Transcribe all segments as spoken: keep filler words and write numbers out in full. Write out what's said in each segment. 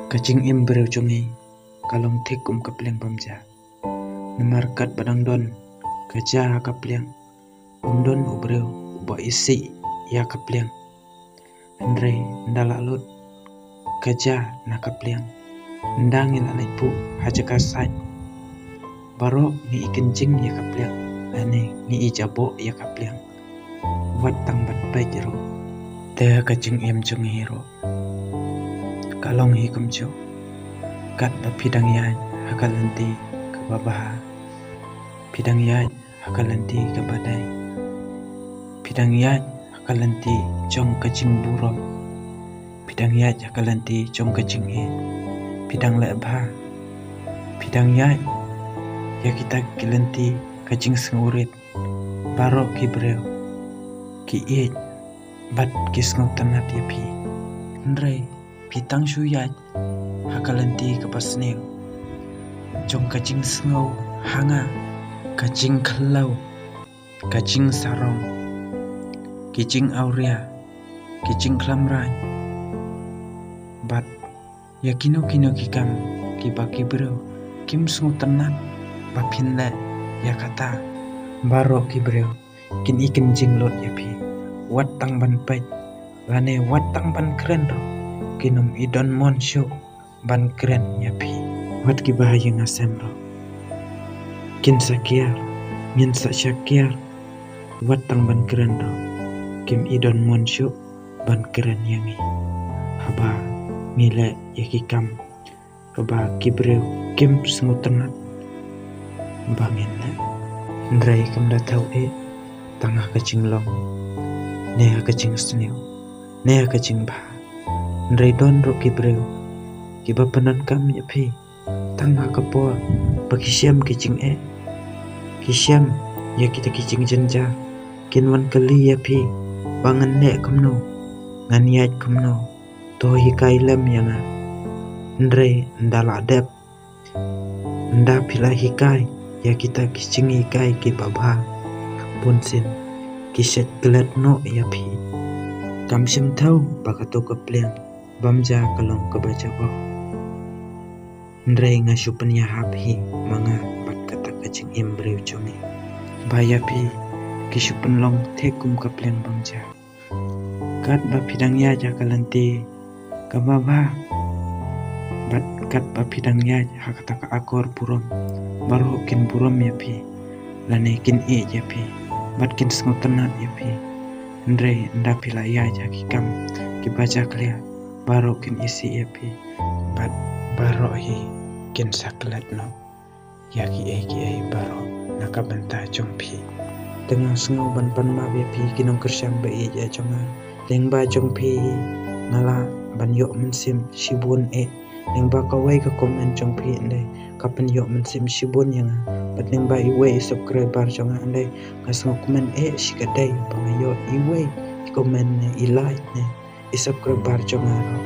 Ka jingim briew jong ngi ka long thik kum ka pliang bym ja. Namar katba dang don ka ja ha ka pliang, um don u briew uba isih ïa ka pliang. Hynrei ynda la lut ka ja na ka pliang, ynda ngi la leit buh ha jaka sait, baroh ngi i kynjing ïa ka pliang, lane ngi i jaboh ïa ka pliang. Wat tang ban peit ruh. Te ha ka jingim jong ngi ruh ka long hi kumjuh. Katba phi dang ïaid ha ka lynti kaba bha, phi dang ïaid ha ka lynti kaba dei, phi dang ïaid ha ka lynti jong ka jingburom, phi dang ïaid ha ka lynti jong ka jingïeit, phi dang leh bha, phi dang ïaid ïa kita ki lynti ka jingsngewrit, baroh ki briew ki ïeit bad ki sngewtynnat ïa phi. Hynrei phi tang shu ïaid ha ka lynti kaba sniew jong ka jingsngew ha nga, ka jingkhlaw, ka jingsarong, ki jingawria, ki jingklamrain, bad ïa kino kino ki kam kiba ki briew kim sngewtynnat ba phin leh ïa kata. Baroh ki briew kin i kynjing lut ïa phi. Wat tang ban peit lane wat tang ban kren ruh, kin ym i don mon shuh ban kren ïa phi. Wat kiba ha ïing ha sem ruh kin sa kiar, ngin sa sha kiar. Wat tang ban kren ruh, kim i don mon shuh ban kren ïa ngi haba ngi leh ïa ki kam kaba ki briew kim sngewtynnat ba ngin leh. Hynrei kam da thaw eh tang ha ka jinglong, ne ha ka jingsniew, ne ha ka jingbha. Hynrei don ruh ki briew kiba pyndonkam ïa phi tang ha ka por ba ki shem ki jingeh, ki shem ïa kita ki jingjynjar. Kin wan kylli ïa phi ba ngan leh kumno, ngan ïaid kumno, to hikai lem ïa nga. Hynrei ynda la dep, ynda phi la hikai ïa kita ki jinghikai kiba bha, bunsien ki shait klet noh ïa phi. Kam shym thaw ba kato ka pliang bym ja ka long kaba jaboh. Hynrei nga shu pynïahap hi ma nga bad kata ka jingim briew jong ngi, ba ïa phi ki shu pynlong thik kum ka pliang bym ja. Katba phi dang ïaid ha ka lynti kaba bha, bad katba phi dang ïaid ha kata ka akor burom, baroh kin burom ïa phi, lane kin ïeit ïa phi, bad kin sngewtynnat ïa phi. Hynrei ynda phi la ïaid ha ki kam kiba jakhlia, baroh kin isih ïa phi, bad baroh hi kin sa klet noh ïa kiei kiei baroh na ka bynta jong phi. Te nga sngew ban pan map ïa phi ki nongkyrshan ba ïeit ïa jong nga. Lyngba jong phi nga lah ban ïoh mynsiem shibun eh. Lyngba kawei ka comment jong phi, ynda ka pynïoh mynsiem shibun ïa nga. Bad lyngba iwei i subscriber jong nga, ynda nga sngew comment eh shi ka dei ba nga ïoh iwei i comment ne i like ne i subscriber jong nga ruh.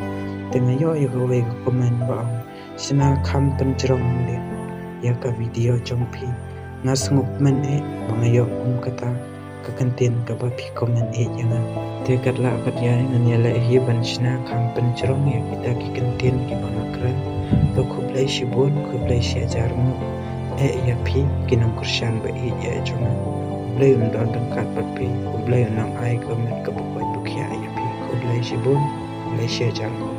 Te nga ïoh ïa kawei ka comment ba ong, "Shna kham pynjrong ïa ka video jong phi." Nga sngew comment eh ba nga ïoh kum kata ka kyntien kaba phi comment eh ïa nga. Te katba lah pat ïa ngan ïaleh hi ban shna kham pynjrong ïa kita ki kyntien kiba nga kren. To khublei shibun, khublei shihajar nguh eh ïa phi ki nongkyrshan ba ïeit ïa jong nga. U Blei un don ryngkat bad phi, U Blei un nang ai ka met kaba koit ba khiah ïa phi. Khublei shibun, khublei shihajar nguh.